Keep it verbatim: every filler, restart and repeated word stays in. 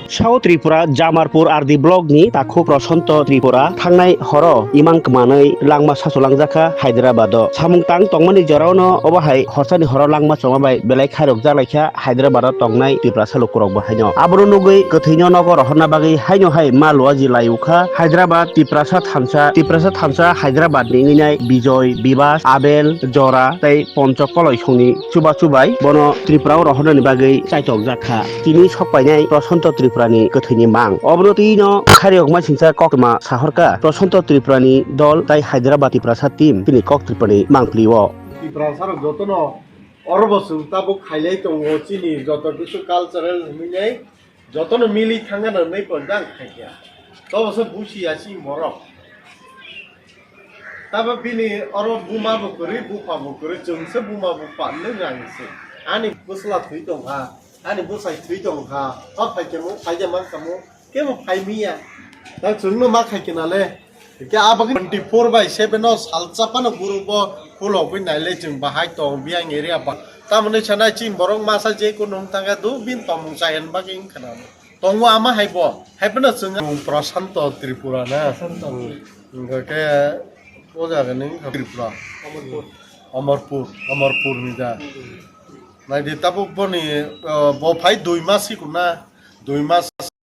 South Tripura, Jamarpur R D block ni takhuk Prosonto Tripura thangnai horo imang kwmanwi langma sachulangjak kha Hyderabad o. Samung tang tongmani jorao no obo hai horsani horo langma chongma bai belai khairok jak lai kha Hyderabad o tongnai Tiprasa lukurok bo haino. Abono nugwi kwthwino nogo rohorna bagwi haino hai ma luaji lai ukha Hyderabad Tiprasa thansa, Tiprasa thansa Hyderabad ni wngwi nai Bijoy, Bibas, Abel, Jora tei Poncho Koloi songni chuba chubai bono Tripura o rohornani bagwi chaitok jak kha. Tini sok painai Prosonto Tripura ni kwthwini mang. Obono twi no khairok maisingcha koktwma sahorkha Prosonto Tripura ni dol tai Hyderabad Tiprasa team tini kok Tripura ni mangpli o. Tiprasa rok jotono oro bo chwng tabuk khailai tongo chini joto kisu cultural hinwi nai jotono mili thangna nai pon jang khaikya. Tobo se busi ya chini borok. Tabo bini oro buma bo kwrwi, bupha bo kwrwi, chwngse buma bupha nung ang se. Ani bwsla thwi tong kha, ani bwsai thwi tong kha, o phaikhe mo, phaikhe man kamo, kebo phai miya. Ta chwngno ma khai kena le. Ke abo twenty four by seven o salsa phano guru bo khulogwi naile chwng bahai tong biyang area ba. Tamoni sanai chini borok masa je ko nung tangka do bin tomung chayan bagwi wng khana. Tongo ama hai bo, hai phano chwng Prosanto Tripura na. Prosanto. Hwnkhe o jaga ni Tripura. Amarpur. Amarpur, Amarpur ni da. Naidi tabuk boni, uh, bo phai dui mas sikuna, dui mas